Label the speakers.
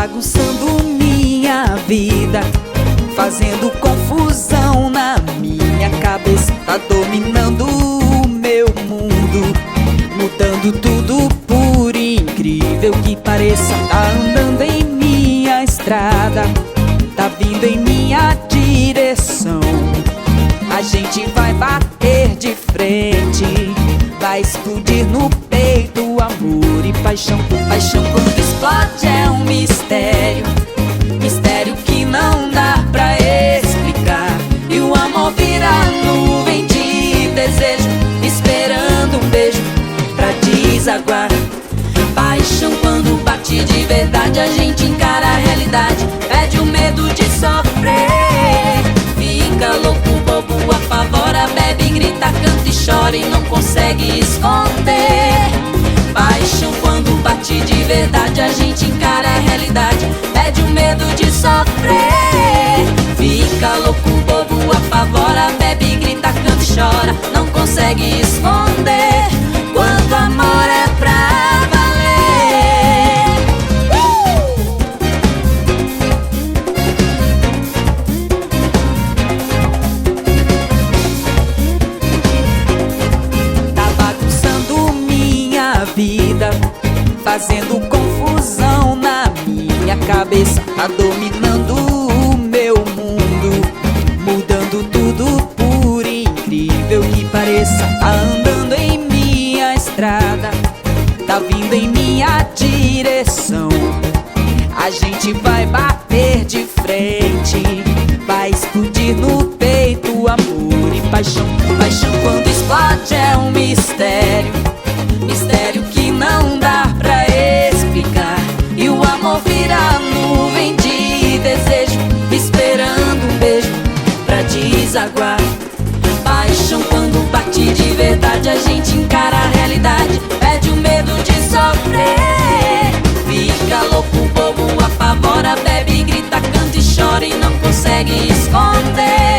Speaker 1: bagunçando minha vida, fazendo confusão na minha cabeça. Tá dominando o meu mundo, mudando tudo por incrível que pareça. Tá andando em minha estrada, tá vindo em minha direção. A gente vai bater de frente, vai explodir no peito amor e paixão. Paixão quando explode é um mistério, mistério que não dá pra explicar. E o amor vira nuvem de desejo, esperando um beijo pra desaguar. Paixão quando bate de verdade, a gente encara a realidade, perde o medo de sofrer. Fica louco, bobo, apavora, bebe, grita, canta e chora e não consegue esconder. Paixão quando bate de verdade, a gente encara a realidade, perde o medo de sofrer. Fica louco, bobo, apavora, bebe, grita, canta e chora, não consegue esconder. Quando amor é pra valer. Tá bagunçando minha vida, fazendo confusão na minha cabeça. Tá dominando o meu mundo, mudando tudo por incrível que pareça. Tá andando em minha estrada, tá vindo em minha direção. A gente vai bater de frente, vai explodir no peito amor e paixão. Paixão quando explode é um mistério, mistério que não dá pra explicar. E o amor vira nuvem de desejo, esperando um beijo pra desaguar. Paixão quando bate de verdade, a gente encara a realidade, perde o medo de sofrer. Fica louco, bobo, apavora, bebe, grita, canta e chora e não consegue esconder.